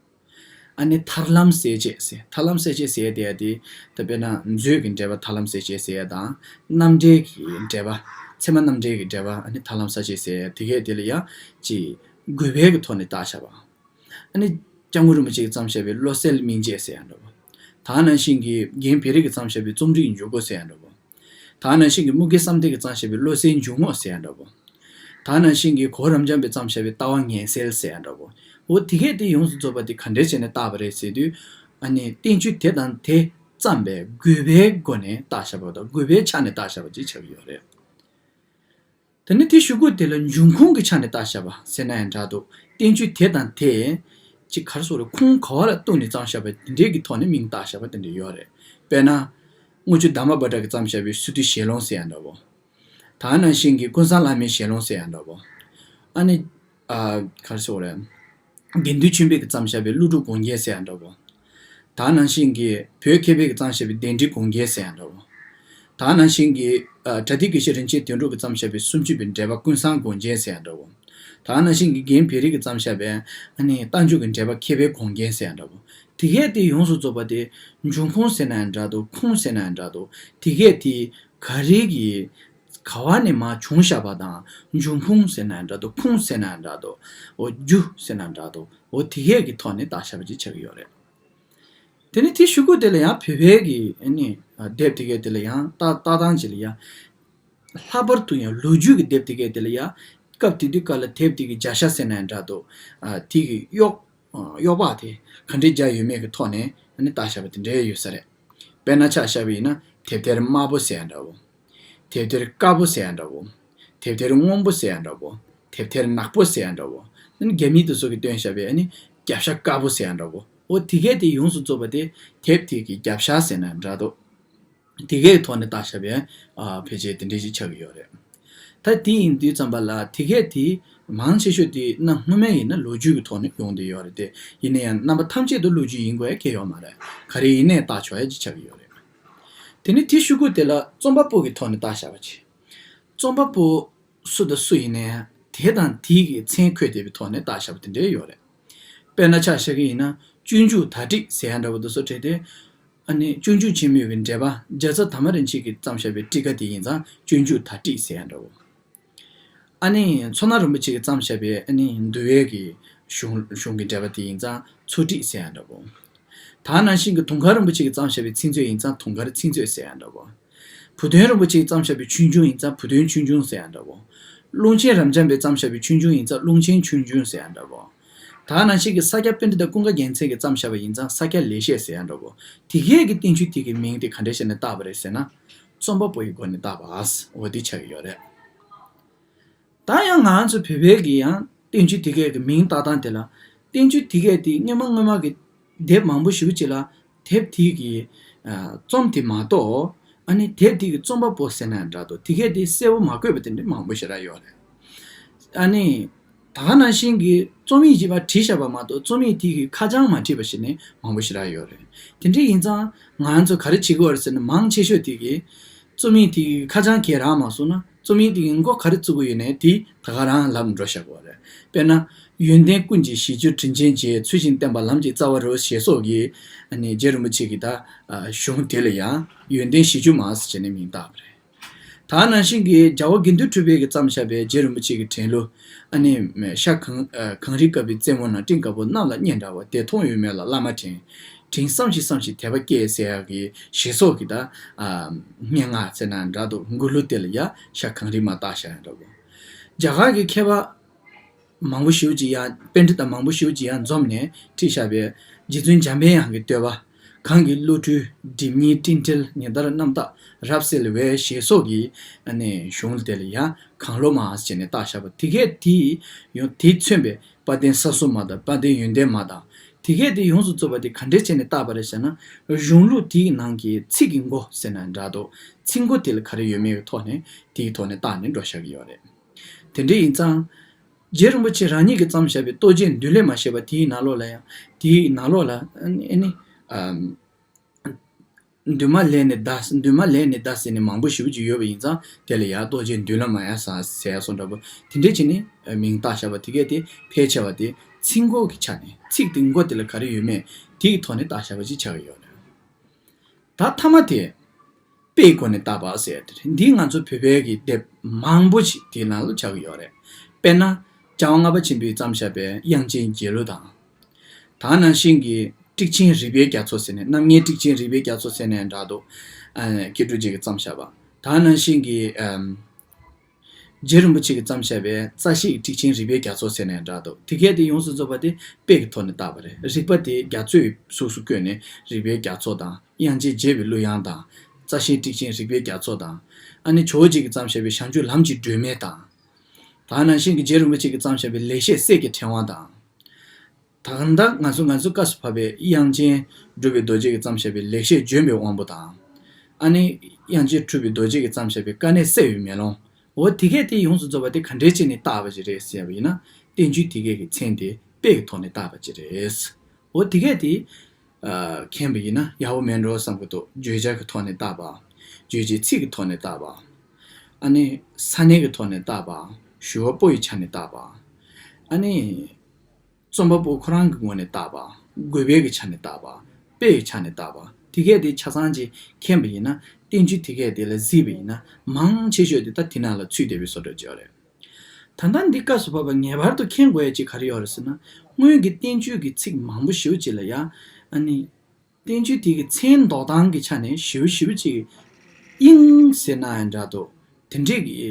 ཨ་ནི་ཐར་ལམ་གསལ་བྱེད་ཟེར། ཐར་ལམ་གསལ་བྱེད་ཟེར་ཡ་དེ་ཡ་དེ། ད་དཔེར་ན་མཛོད་ཀྱི་འགྲེལ་པ་ཐར་ལམ་གསལ་བྱེད་ཟེར་ཡ་དང་། རྣམ་འགྲེལ་གྱི་འགྲེལ་པ། ཚད་མ་རྣམ་འགྲེལ་གྱི་འགྲེལ་པ་ཨ་ནི་ཐར་ལམ་གསལ་བྱེད་ཟེར་ཡ་དེ་གས་དེ་ལ་ཡ་ཅིག་དགོས་པའི་གི་ཐོག་ནས་བཏགས་བཞག་པ། ཨ་ནི་སྐྱབས་མགོན་རིན་པོ་ཆེ་གིས་བརྩམས་བཞག་པའི་བློ་གསལ་སྨིན་བྱེད་ཟེར་ཡ་འདྲ་པོ། ད་ནང་བཞིན་གྱི་རྒན་བེ་རི་གིས་བརྩམས་བཞག་པའི་རྩོམ་རིག་འཇུག་སྒོ་ཟེར་ཡ་འདྲ་པོ། ད་ནང་བཞིན་གྱི་དམུ་དགེ་བསམ་གཏན་གྱིས་བརྩམས་བཞག་པའི་བློ་གསལ་འཇུག་ངོགས་ཟེར་ཡ་འདྲ་པོ། ད་ནང་བཞིན་གྱི་གོ་བོ་རབ་འབྱམས་པས་བརྩམས་བཞག་པའི་ལྟ་བ་ངེས་གསལ་ཟེར་ཡ་འདྲ་པོ། འོ་དེ་གས་དེ་ཡོངས་སུ་རྫོགས་པ་དེ་ག་འདྲས་བྱས་ནས་བཏགས་པ་རེད་ཟེར་དུས། ཨ་ནི་བསྟན་བཅོས་དེ་དང་དེ་བརྩམས་པའི་དགོས་པའི་སྒོ་ནས་བཏགས་བཞག་པ་དང་། དགོས་པའི་ཆ་ནས་བཏགས་བཞག་པ་ཅིག་ཆགས་ཀྱི་ཡོད་རེད། དེ་ནི་དེ་ཞུ་སྒོ་དེ་ལ་འབྱུང་ཁུངས་ཀྱི་ཆ་ནས་བཏགས་བཞག་པ་ཟེར་ན་ཡང་འདྲ་འདུག་བསྟན་བཅོས་དེ་དང་དེ་ཅིག་ག་རེ་ཟེར་དགོས་རེད། ཁུངས་ག་བ་ལ་གཏུགས་ནས་བརྩམས་བཞག་པ་དེ་འདྲའི་གི་ཐོག་ནས་མིང་བཏགས་བཞག་པ་དེ་འདྲ་ཡོད་རེད། དཔེར་ན། དངུལ་ཆུ་དར་མ་པ་ཏྲ་གིས་བརྩམས་བཞག་པའི་སི་ཏུའི་ཞལ་ལུང་ཟེར་ཡ་འདྲ་པོ། ད་ནང་བཞིན་གྱི་ཀུན་བཟང་བླ་མའི་ཞལ་ལུང་ཟེར་ཡ་འདྲ་པོ། ཨ་ནི། ཨ། ག་རེ་ཟེར་དགོས་རེད། དགེ་འདུན་ཆོས་འཕེལ་གྱིས་བརྩམས་བཞག་པའི་ཀླུ་སྒྲུབ་དགོངས་རྒྱན་ཟེར་ཡ་འདྲ་པོ། ད་ནང་བཞིན་གྱི་བོད་མཁས་པའི་གིས་བརྩམས་བཞག་པའི་གདན་འདྲེན་དགོངས་རྒྱན་ཟེར་ཡ་འདྲ་པོ། ད་ནང་བཞིན་གྱི་ཨ། གྲ་སྒྲིག་དགེ་བཤེས་རིན་ཆེན་དོན་གྲུབ་ཀྱིས་བརྩམས་བཞག་པའི་སུམ་ཅུ་པའི་འགྲེལ་པ་ཀུན་བཟང་དགོངས་རྒྱན་ཟེར་ཡ་འདྲ་པོ། ད་ནང་བཞིན་གྱི་རྒན་བེ་རི་གིས་བརྩམས་བཞག་པའི་ཨ་ནི་རྟགས་འཇུག་གི་འགྲེལ་པ་མཁས་པའི་དགོངས་རྒྱན་ཟེར་ཡ་འདྲ་པོ། དེ་གས་དེ་ཡོངས་སུ་རྫོགས་པ་དེ་འབྱུང་ཁུངས་ཟེར་ན་ཡང་འདྲ་འདུག་ཁུངས་ཟེར་ན་ཡང་འདྲ་འདུག་དེ་གས་དེ་ག་རེ་གི་ག་བ་ནས་མར་བྱུང་བཞག་པ་དང་། འབྱུང་ཁུངས་ཟེར་ན་ཡང་འདྲ་འདུག་ཁུངས་ཟེར་ན་ཡང་འདྲ་འདུག་འོ་རྒྱུ་ཟེར་ན་འདྲ་འདུག་འོ་དེ་གས་ཀྱི་ཐོག་ནས་བཏགས་བཞག་པ་ཅིག་ཆགས་ཀྱི་ཡོད་རེད། དེ་ནས་དེ་ཞུ་སྒོ་དེ་ལ་ཡང་བོད་པའི་གི་ཨ་ནི་དེབ་དེ་གས་དེ་ལ་ཡང་ལྟ་ལྟ་སྟངས་ཅིག་ལ་ཡང་། ལྷག་པར་དུ་ཡང་ལོ་རྒྱུས་ཀྱི་དེབ་དེ་གས་དེ་ལ་ཡང་། སྐབས་དེ་དུས་སྐབས་ལ་དེབ་དེ་གི་རྒྱབ་ཤ་ཟེར་ན་ཡང་འདྲ་འདུག་ཨ་དེ་གི་གཡོག་གཡོག་པ་དེ་ག་འདྲས་རྒྱག་ཡོད་མེད་ཀྱི་ཐོག་ནས་ཨ་ནི་བཏགས་བཞག་པ་དེ་འདྲས་ཡོད་ས་རེད། དཔེར་ན་ཆ་བཞག་པ་ཡིན་ན། དེབ་ཐེར་དམར་པོ་ཟེར་ཡ་འདྲ་བོ། དེབ་ཐེར་དཀར་པོ་ཟེར་ཡ་འདྲ་བོ། དེབ་ཐེར་སྔོན་པོ་ཟེར་ཡ་འདྲ་བོ། དེབ་ཐེར་ནག་པོ་ཟེར་ཡ་འདྲ་བོ། ཨ་ནི་རྒྱ་མི་དེ་ཚོ་གིས་བཏོན་བཞག་པའི་ཨ་ནི་རྒྱབ་ཤ་དཀར་པོ་ཟེར་ཡ་འདྲ་བོ། འོ་དེ་གས་དེ་ཡོངས་སུ་རྫོགས་པ་དེ་དེབ་དེ་གི་རྒྱབ་ཤ་ཟེར་ན་འདྲ་འདུག་དེ་གའི་ཐོག་ནས་བཏགས་བཞག་པའི་ཨ་ཕལ་ཆེར་དེ་འདྲ་ཞིག་ཆགས་ཀྱི་ཡོད་རེད། ད་དེ་ཡིན་དུས་ཙམ་པ་ལ་དེ་གས་དེ་མང་ཆེ་ཤོས་དེ་གནའ་སྔོན་མ་ཡིན་ན་ལོ་རྒྱུས་ཀྱི་ཐོག་ནས་ཡོང་བསྡད་ཡོད་རེད་དེ། ཡིན་ན་ཡང་རྣམ་པ་ཐམས་ཅད་དུ་ལོ་རྒྱུས་ཡིན་དགོས་ཡ་གང་ཡང་ཡོད་མ་རེད། ག་རེ་ཡིན་ནའི་བཏགས་ཆོག་ཡ་ཅིག་ཆགས་ཀྱི་ཡོད་རེད། དེ་ནས་དེ་ཞུ་སྒོ་དེ་ལ་རྩོམ་པ་པོ་གི་ཐོག་ནས་བཏགས་བཞག་པ་ཅིག་རྩོམ་པ་པོ་སུ་དང་སུ་ཡིན་ནའི་དེ་དང་དེའི་གི་མཚན་འཁོད་བསྡད་པའི་ཐོག་ནས་བཏགས་བཞག་པ་དེ་འདྲ་ཡོད་རེད། དཔེར་ན་ཆ་བཞག་གི་ཡིན་ན། སྤྱོད་འཇུག་དར་ཊིཀ་ཟེར་ཡ་འདྲ་བོ་དེ་ཚོ་བྲིས་ཏེ། ཨ་ནི་སྤྱོད་འཇུག་ཆེན་མོའི་གི་འགྲེལ་པ་རྒྱལ་ཚབ་དར་མ་རིན་ཆེན་གྱིས་བརྩམས་བཞག་པའི་ཊཱི་ཀ་དེ་ཡིན་ཙང་སྤྱོད་འཇུག་དར་ཊིཀ་ཟེར་ཡ་འདྲ་བོ། ཨ་ནི་མཚོ་སྣ་རིན་པོ་ཆེ་གིས་བརྩམས་བཞག་པའི་ཨ་ནི་འདུལ་བའི་གི་གཞུང་གཞུང་གི་འགྲེལ་པ་དེ་ཡིན་ཙང་མཚོ་ཊཱིཀ་ཟེར་ཡ་འདྲ་བོ། ད་ནང་བཞིན་གྱི་དུང་དཀར་རིན་པོ་ཆེ་གིས་བརྩམས་བཞག་པའི་ཚིག་མཛོད་ཡིན་ཙང་དུང་དཀར་ཚིག་མཛོད་ཟེར་ཡ་འདྲ་བོ། བུ་སྟོན་རིན་པོ་ཆེས་བརྩམས་བཞག་པའི་ཆོས་འབྱུང་ཡིན་ཙང་བུ་སྟོན་ཆོས་འབྱུང་ཟེར་ཡ་འདྲ་བོ། ཀློང་ཆེན་རབ་འབྱམས་པས་བརྩམས་བཞག་པའི་ཆོས་འབྱུང་ཡིན་ཙང་ཀློང་ཆེན་ཆོས་འབྱུང་ཟེར་ཡ་འདྲ་བོ། ད་ནང་བཞིན་གྱི་ས་སྐྱ་པཎྜི་ཏ་ཀུན་དགའ་རྒྱལ་མཚན་གྱིས་བརྩམས་བཞག་པ་ཡིན་ཙང་ས་སྐྱ་ལེགས་བཤད་ཟེར་ཡ་འདྲ་བོ། དེ་གས་ཀྱི་བསྟན་བཅོས་དེ་གི་མིང་དེ་ག་འདྲས་བྱས་ནས་བཏགས་པ་རེད་ཟེར་ན། རྩོམ་པ་པོ་ཡི་སྒོ་ནས་བཏགས་པ། འོ་དེ་ཆགས་ཀྱི་ཡོད་རེད། ད་ཡང་ང་ཚོ་བོད་པའི་གི་ཡང་བསྟན་བཅོས་དེ་གས་ཀྱི་མིང་བཏགས་སྟངས་དེ་ལ། བསྟན་བཅོས་དེ་གས་དེ་སྔོན་མ་སྔོན་མ་གི་དེབ་མང་པོ་ཞེ་པོ་ཅིག་ལ་དེབ་དེ་གི་ཨ་རྩོམ་དེ་མ་གཏོགས་ ཨ་ནི་དེབ་དེ་གི་རྩོམ་པ་པོ་ཟེར་ན་འདྲ་འདུག་དེ་གས་དེ་གསལ་པོ་མ་བཀོད་པ་དེ་འདྲ་མང་པོ་ཞེ་དྲག་ཡོད་རེད། ཨ་ནི་ད་ག་ནང་བཞིན་གྱི་རྩོམ་ཡིག་ཅིག་ཕར་བྲིས་བཞག་པ་མ་གཏོགས་རྩོམ་ཡིག་དེ་གི་ཁ་བྱང་མ་བྲིས་པ་ཞིག་ནི་མང་པོ་ཞེ་དྲག་ཡོད་རེད། དེ་འདྲ་ཡིན་ཙང་ང་ཚོ་ག་རེ་བྱེད་དགོས་རེད་ཟེར་ན། མང་ཆེ་ཤོས་དེ་གི་རྩོམ་ཡིག་དེ་གི་ཁ་བྱང་གས་རག་མ་སོང་ན། རྩོམ་ཡིག་དེ་གི་མགོ་ག་རེ་བཙུགས་ཀྱི་ཡོད་ནའི་དེ་ད་ག་རང་ལབ་འགྲོ་བཞག་གི་ཡོད་རེད། དཔེར་ན། ཡོན་ཏན་ཀུན་གྱི་གཞི་རྒྱུ་དྲིན་ཅན་རྗེ། ཚུལ་བཞིན་བསྟེན་པ་ལམ་གྱི་རྩ་བ་རུ། ཞེས་སོགས་ཀྱི་ཨ་ནི་རྗེ་རིན་པོ་ཆེ་གི་ད་གཞུང་དེ་ལ་ཡང་ཡོན་ཏན་གཞི་རྒྱུ་མ་ཟེར་བྱས་ནས་མིང་བཏགས་པ་རེད། ད་ནང་བཞིན་གྱི་རྒྱལ་བ་དགེ་འདུན་གྲུབ་པས་ཀྱིས་བརྩམས་བཞག་པའི་རྗེ་རིན་པོ་ཆེ་གི་དྲན་གླུ། ཨ་ནི་ཤ་གངས་གངས་རི་བཀབ་པའི་རྩེ་མོ་ན། སྤྲིན་དཀར་པོ་གནམ་ལ་སྙེག་འདྲ་བ། དེ་མཐོང་ཡོད་མེད་ལ་བླ་མ་དྲན། དྲིན་བསམ་ཞིང་བསམ་ཞིང་དད་པ་སྐྱེས། ཟེར་ཡག་གི་ཞེས་སོགས་ཀྱི་ད་སྙན་ངག་ཟེར་ན་འདྲ་འདུག་མགུར་གླུ་དེ་ལ་ཡ་ཤ་གངས་རི་མ་བཏགས་བཞག་ཡ་འདྲ་བོ། རྒྱ་གར་གྱི་མཁས་པ་མང་པོ་ཞེ་པོ་ཅིག་ཡང་། པཎྜི་ཏ་མང་པོ་ཞེ་པོ་ཅིག་ཡང་འཛོམས་ནས་བྲིས་བཞག་པའི་རྗེ་བཙུན་འཇམ་པའི་དབྱངས་ཀྱི་བསྟོད་པ། གང་གི་བློ་གྲོས་སྒྲིབ་གཉིས་སྤྲིན་བྲལ། ཉི་ཟླར་རྣམ་དག་རབ་གསལ་བའི། ཞེས་སོགས་ཀྱི་ཨ་ནི་གཞུང་དེ་ལ་ཡང་གངས་ལོ་མ་ཟེར་ནས་བཏགས་བཞག་པ་དེ་གས་དེ་ཡང་དེས་མཚོན་པའི་དཔལ་ལྡན་ས་སྲུང་མ་དང་། དཔལ་ལྡན་ཡོན་ཏན་མ་དང་། དེ་གས་དེ་ཡོངས་སུ་རྫོགས་པ་དེ་ག་འདྲས་བྱས་ནས་བཏགས་པ་རེད་ཟེར་ན། གཞུང་ལུགས་དེའི་ནང་གི་ཚིག་གི་མགོ་ཟེར་ན་འདྲ་འདུག་ཚིག་མགོ་དེ་ལ་ག་རེ་ཡོད་མེད་ཀྱི་ཐོག་ནས་དེའི་ཐོག་ནས་བཏགས་ནས་འགྲོ་བཞག་གི་ཡོད་རེད། དེ་འདྲ་ཡིན་ཙང་། རྗེ་རིན་པོ་ཆེ་རང་ཉིད་ཀྱིས་བརྩམས་བཞག་པའི་རྟོགས་བརྗོད་མདུན་ལས་མ་བཤད་པ་དེའི་ནང་ལོགས་ལ་ཡང་། དེའི་ནང་ལོགས་ལ་ཨ་ནི་ཨ་ནི་ཨམ། མདུན་མ་ལས་ནི་འདའ། མདུན་མ་ལས་ནི་འདའ་ཟེར་ནས་མང་པོ་ཞེ་པོ་ཅིག་ཡོད་པ་ཡིན་ཙང་། དེ་ལ་ཡང་རྟོགས་བརྗོད་མདུན་ལམ་མ་ཡ་ས་ཟེར་ཡ་སོགས་འདྲ་པོ་དེ་འདྲས་བྱས་ནས་མིང་བཏགས་བཞག་པ་དེ་གས་དེ་ཕལ་ཆེ་བ་དེ་ཚིག་མགོ་གི་ཆ་ནས། ཚིག་དེ་མགོ་དེ་ལ་ག་རེ་ཡོད་མེད་དེ་གི་ཐོག་ནས་བཏགས་བཞག་པ་ཅིག་ཆགས་ཀྱི་ཡོད་རེད། ད་མཐའ་མ་དེ་དཔེའི་སྒོ་ནས་བཏགས་པ་ཟེར་ཡ་དེ་རེད། འདི་ང་ཚོ་བོད་པའི་གི་དེབ་མང་པོ་ཞིག་དེའི་ནང་ལ་ཆགས་ཀྱི་ཡོད་རེད། དཔེར་ན། བྱ་བ་ལྔ་པ་ཆེན་པོས་བརྩམས་བཞག་པའི་དབྱངས་ཅན་དགྱེས་གླུ་དང་། ད་ནང་བཞིན་གྱི་ཊིག་ཆེན་རིག་པའི་རྒྱ་མཚོ་ཟེར་ནས། རྣམ་ངེས་ཊིག་ཆེན་རིག་པའི་རྒྱ་མཚོ་ཟེར་ནས་འདྲ་འདུག་ཨ། མཁས་གྲུབ་རྗེ་གིས་བརྩམས་བཞག་པ། ད་ནང་བཞིན་གྱི་ཨམ། རྗེ་རིན་པོ་ཆེ་གིས་བརྩམས་བཞག་པའི་རྩ་ཤེའི་ཊིག་ཆེན་རིག་པའི་རྒྱ་མཚོ་ཟེར་ནས་འདྲ་འདུག་དེ་གས་དེ་ཡོངས་སུ་རྫོགས་པ་དེ་དཔེ་གི་ཐོག་ནས་བཏགས་པ་རེད། རིག་པ་དེ་རྒྱ་མཚོའི་གཟུགས་སུ་བཀོད་ནས་རིག་པའི་རྒྱ་མཚོ་དང་། དབྱངས་ཅན་དགྱེས་པའི་གླུ་དབྱངས་དང་། རྩ་ཤེའི་ཊིག་ཆེན་རིག་པའི་རྒྱ་མཚོ་དང་། ཨ་ནི་ཇོ་བོ་རྗེ་གིས་བརྩམས་བཞག་པའི་བྱང་ཆུབ་ལམ་གྱི་སྒྲོན་མེ་དང་། ད་ནང་བཞིན་གྱི་རྗེ་རིན་པོ་ཆེ་གིས་བརྩམས་བཞག་པའི་ལེགས་བཤད་སྲས་ཀྱི་ཕྲེང་བ་དང་། ད་ལྟ་ང་ཚོ་ང་ཚོའི་སྐབས་སུ་བབས་པའི་དབྱངས་ཅན་གྲུབ་པའི་རྡོ་རྗེ་གིས་བརྩམས་བཞག་པའི་ལེགས་བཤད་ལྗོན་པའི་དབང་པོ་དང་། ཨ་ནི་དབྱངས་ཅན་གྲུབ་པའི་རྡོ་རྗེ་གིས་བརྩམས་བཞག་པའི་དཀའ་གནད་སེལ་བའི་མེ་ལོང་། འོ་དེ་གས་དེ་ཡོངས་སུ་རྫོགས་པ་དེ་ག་འདྲས་བྱས་ནས་བཏགས་པ་ཅིག་རེད་ཟེར་བ་ཡིན་ན། བསྟན་བཅོས་དེ་གས་ཀྱི་མཚན་དེ་དཔེ་གི་ཐོག་ནས་བཏགས་པ་ཅིག་རེད། འོ་དེ་གས་དེ་ཨ། མཁྱེན་པ་ཡིན་ན་ཡག་པོ་མེད་འགྲོ་བསམ་གྱི་འདུག་བརྗོད་བྱ་གི་ཐོག་ནས་བཏགས་པ། རྗོད་བྱེད་ཚིག་གི་ཐོག་ནས་བཏགས་པ། ཨ་ནི་ས་གནས་ཀྱི་ཐོག་ནས་བཏགས་པ། ཞུ་བ་པོ་ཡི་ཆ་ནས་བཏགས་པ། ཨ་ནི་རྩོམ་པ་པོ་ཁོ་རང་གི་ངོས་ནས་བཏགས་པ། དགོས་པའི་གི་ཆ་ནས་བཏགས་པ། དཔེ་ཡི་ཆ་ནས་བཏགས་པ། དེ་གས་དེ་ཆ་ཚང་ཅིག་མཁྱེན་པ་ཡིན་ན། བསྟན་བཅོས་དེ་གས་དེ་ལ་གཟིགས་པ་ཡིན་ན། མང་ཆེ་ཤོས་དེ་ད་དེ་ནང་ལ་ཚུད་བསྡད་པའི་བཟོ་འདྲ་ཅིག་ཡོད་རེད། ད་ལྟ་འདི་སྐབས་སུ་བབས་པ་ངེས་པར་དུ་མཁྱེན་དགོས་ཡ་ཅིག་ག་རེ་ཡོད་རེད་ཟེར་ན། སྔོན་གྱི་བསྟན་བཅོས་ཀྱི་ཚིག་མང་པོ་ཞེ་པོ་ཅིག་ལ་ཡ། ཨ་ནི། བསྟན་བཅོས་དེ་གི་མཚན་འདོགས་སྟངས་ཀྱི་ཆ་ནས་ཞེ་པོ་ཞེ་པོ་ཅིག་དབྱིངས་ཟེར་ན་ཡང་འདྲ་འདུག་དེ་འདྲས་ཀྱི་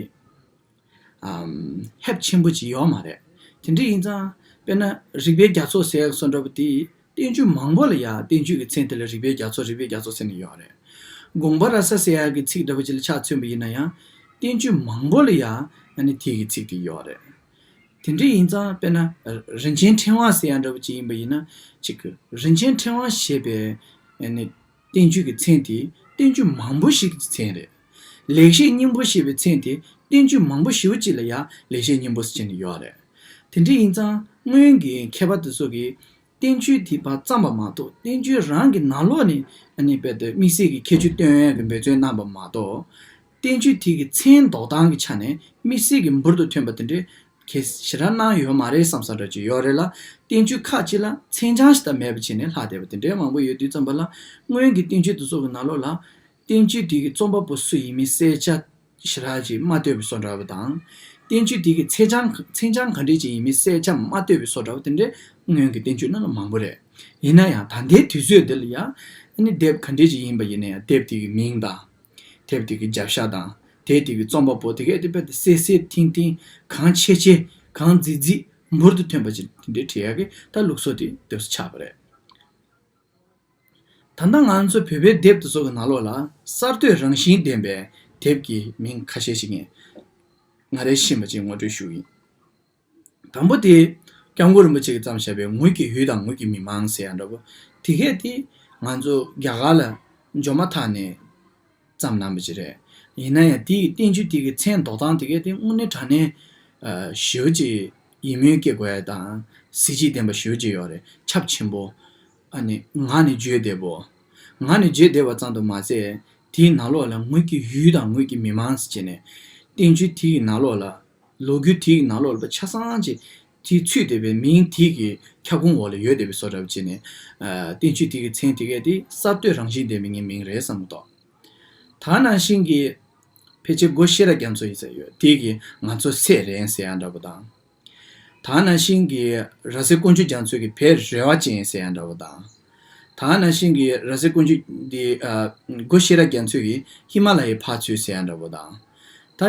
ཨམ། ཧེབ་ཆེན་པོ་ཅིག་ཡོད་མ་རེད། དེ་འདྲས་ཡིན་ཙང་དཔེར་ན་རིག་པའི་རྒྱ་མཚོ་ཟེར་ཡག་བཟོ་འདྲ་པོ་དེ། བསྟན་བཅོས་མང་པོ་ལ་ཡ་བསྟན་བཅོས་ཀྱི་མཚན་དེ་ལ་རིག་པའི་རྒྱ་མཚོ། རིག་པའི་རྒྱ་མཚོ་ཟེར་ནས་ཡོད་རེད། དགོངས་པ་རབ་གསལ་ཟེར་ཡག་གི་ཚིག་འདྲ་པོ་ཅིག་ལ་ཆ་མཚོན་པ་ཡིན་ན་ཡང་། བསྟན་བཅོས་མང་པོ་ལ་ཡ་ཨ་ནི་དེ་གི་ཚིག་དེ་ཡོད་རེད། དེ་འདྲ་ཡིན་ཙང་དཔེར་ན་རིན་ཆེན་ཕྲེང་བ་ཟེར་ཡག་འདྲ་པོ་ཅིག་ཡིན་པ་ཡིན་ན། ཅིག་གི་རིན་ཆེན་ཕྲེང་བ་ཞེས་པའི་ཨ་ནི་བསྟན་བཅོས་ཀྱི་མཚན་དེ་བསྟན་བཅོས་མང་པོ་ཞིག་གི་མཚན་རེད། ལེགས་བཤད་སྙིང་པོ་ཞེས་པའི་མཚན་དེ་བསྟན་བཅོས་མང་པོ་ཞེ་པོ་ཅིག་ལ་ཡ་ལེགས་བཤད་སྙིང་པོ་ཟེར་ནས་ཡོད་རེད། དེ་འདྲ་ཡིན་ཙང་སྔོན་གྱི་མཁས་པ་དེ་ཚོ་གིས་བསྟན་བཅོས་དེ་ཕར་བརྩམས་པ་མ་གཏོགས། བསྟན་བཅོས་རང་གི་ནང་ལོགས་ནས་ཨ་ནི་རྦད་དེ་དམིགས་བསལ་གྱི་ཁྱད་ཆོས་སྟོན་ཡག་གི་འབད་བརྩོན་གནང་པ་མ་གཏོགས། བསྟན་བཅོས་དེ་གི་མཚན་འདོགས་སྟངས་ཀྱི་ཆ་ནས་དམིགས་བསལ་གྱི་འབུར་དུ་ཐོན་པ་དེ་འདྲའི་གལ་ཞེ་དྲག་གནང་ཡོད་མ་རེད་བསམ་ས་འདྲ་ཅིག་ཡོད་རེད་ལ། བསྟན་བཅོས་ཁག་ཅིག་ལ་མཚན་བྱང་ཞིག་དང་མེད་པ་བྱས་ནས་ལྷག་བསྡད་པ་དེ་འདྲའི་མང་པོ་ཡོད་དུས་ཙམ་པ་ལ། སྔོན་གྱི་བསྟན་བཅོས་དེ་ཚོ་གི་ནང་ལོགས་ལ། བསྟན་བཅོས་དེ་གི་རྩོམ་པ་པོ་སུ་ཡིན་མིན་གསལ་ཆ་ཞེ་དྲག་ཅིག་མ་བཏོད་པའི་བཟོ་འདྲ་བ་དང་། བསྟན་བཅོས་དེ་གི་མཚན་བྱང་མཚན་བྱང་ག་འདྲས་ཅིག་ཡིན་མིན་གསལ་ཆ་མ་བཏོད་པའི་བཟོ་འདྲ་བ་དེ་འདྲས་སྔོན་གྱི་བསྟན་བཅོས་ནང་ལ་མང་པོ་རེད། ཡིན་ན་ཡང་ད་ལྟའི་དུས་ཚོད་འདི་ལ་ཡང་ཨ་ནི་དེབ་ག་འདྲས་ཅིག་ཡིན་པ་ཡིན་ན་ཡང་། དེབ་དེ་གི་མིང་དང་། དེབ་དེ་གི་རྒྱབ་ཤ་དང་། དེབ་དེ་གི་རྩོམ་པ་པོ། དེ་གས་དེ་རྦད་དེ་གསལ་གསལ་ཐིང་ཐིང་། གང་ཆེ་ཆེ། གང་མཛེས་མཛེས། འབུར་དུ་ཐོན་པ་ཅིག་དེ་འདྲས་བྲིས་ཡག་གི་ད་ལུགས་སྲོལ་དེ་དེ་ཚོ་ཆགས་པ་རེད། ད་ལྟ་ང་ཚོ་བོད་པའི་དེབ་དེ་ཚོ་གི་ནང་ལོགས་ལ་གསར་གཏོད་རང་བཞིན་ལྡན་པའི་དེབ་ཀྱི་མིང་ཁ་ཤས་ཤིག་ངས་ང་རས་ཤེས་པ་ཅིག་ངོ་སྤྲོད་ཞུ་གི་ཡིན། དང་པོ་དེ་སྐྱབས་མགོན་རིན་པོ་ཆེ་གིས་བརྩམས་བཞག་པའི་ངོས་ཀྱི་ཡུལ་དང་ངོས་ཀྱི་མི་མང་ཟེར་ཡག་འདྲ་པོ། དེ་གས་དེ་ང་ཚོ་རྒྱ་གར་ལ་འབྱོར་མ་ཐག་ནས་ བརྩམས་གནང་བ་ཅིག་རེད། ཡིན་ན་ཡང་དེའི་བསྟན་བཅོས་དེ་གི་མཚན་འདོགས་སྟངས་དེ་གས་དེ་དངོས་གནས་དྲང་གནས་ཨ་ཞེ་པོ་ཅིག་ཡིད་སྨོན་སྐྱེ་དགོས་ཡ་དང་གཟི་བརྗིད་ལྡན་པ་ཞེ་པོ་ཅིག་ཡོད་རེད། ཁྱབ་ཆེན་པོ། ཨ་ནི་ངག་ནས་བརྗོད་བདེ་པོ། ངག་ནས་བརྗོད་བདེ་བ་ཙམ་དུ་མ་ཟད། དེའི་ནང་ལོགས་ལ་ངོས་ཀྱི་ཡུལ་དང་ངོས་ཀྱི་མི་མང་ཟེར་བྱས་ནས། བསྟན་བཅོས་དེའི་ནང་ལོགས་ལ། ལོ་རྒྱུས་དེའི་ནང་ལོགས་ལ་ཆ་ཚང་ཅིག་དེའི་ཚུད་བསྡད་པའི་མིང་དེ་གི་ཁྱབ་ཁོངས་འོག་ལ་ཡོད་བསྡད་པའི་བཟོ་འདྲ་བྱས་ནས། ཨ་བསྟན་བཅོས་དེ་གི་མཚན་དེ་གས་དེ་གསར་གཏོད་རང་བཞིན་ལྡན་པའི་ངའི་མིང་རེད་བསམ་གྱི་འདུག་ད་ནང་བཞིན་གྱི་ཕལ་ཆེར་སྒོ་ཤེས་རབ་རྒྱ་མཚོ་ཡིན་ས་ཡོད། དེ་གིས་ང་ཚོ་སྲས་རེད་ཟེར་ཡ་འདྲ་པོ་དང་། ད་ནང་བཞིན་གྱི་ར་བསེ་ཀོང་ཇོ་རྒྱ་མཚོ་གིས་བོད་རེ་བ་ཅན་ཟེར་ཡ་འདྲ་པོ་དང་། ད་ནང་བཞིན་གྱི་ར་བསེ་ཀོང་ཇོ་འདི་ཨ་སྒོ་ཤེས་རབ་རྒྱ་མཚོ་གིས་ཧི་མ་ལ་ཡའི་ཕར་ཚུར་ཟེར་ཡ་འདྲ་པོ་དང་། ད་